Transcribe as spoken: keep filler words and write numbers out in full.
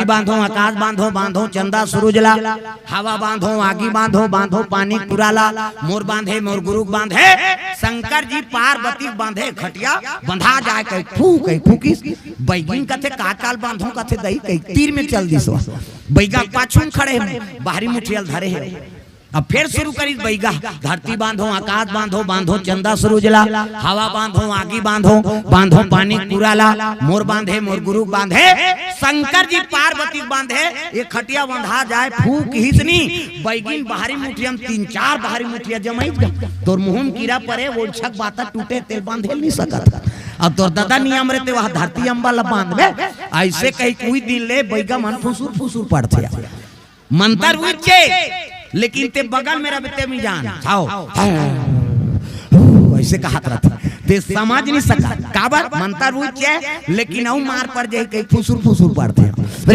बांधो आकाश बांधो, बांधो चंदा सूरज ला, हवा बांधो आगी बांधो, बांधो पानी कुरा ला, मोर बांधे मोर गुरु बांधे, शंकर जी पार्वती बांधे खटिया, बंधा जाए कहि फूक, कहि फूकिस। बैगिन कथे का काल बांधो, कथे दई कहि तीर में चल दिस। बैगा पाछू में खड़े हे, बाहरी मुठिया ल धरे हे। अब फेर शुरू करिस बैगा, धरती बांधो आकाश बांधो, बांधो चंदा सूरज ला, हवा बांधो आगी बांधो, बांधो पानी कुरा ला, मोर बांधे मोर गुरु बांधे, शंकर जी पार्वती बांधे। ये खटिया बंधा जाए फूक हिसनी। बैगिन बाहरी मुठिया में तीन चार बाहरी मुठिया जमाइस गा, तोर मुंह में कीरा परे, वो छक बाता टूटे, तेल बांधे नहीं सकत। अब तोर दादा नियम रहते वह धरती अम्बा ला बांधबे। ऐसे कही कुछ दिन ले बैगा मन फुसुर फुसुर पड़थे। मंतर उच्चे, लेकिन ते बगल में रहिबे ते में जान। हाव। ऐसे कहत रहथे। ते समझ नहीं सकत। काबर? मंतर उच्चे, लेकिन अउ मार पड़ जाही कहि फुसुर फुसुर पड़थे।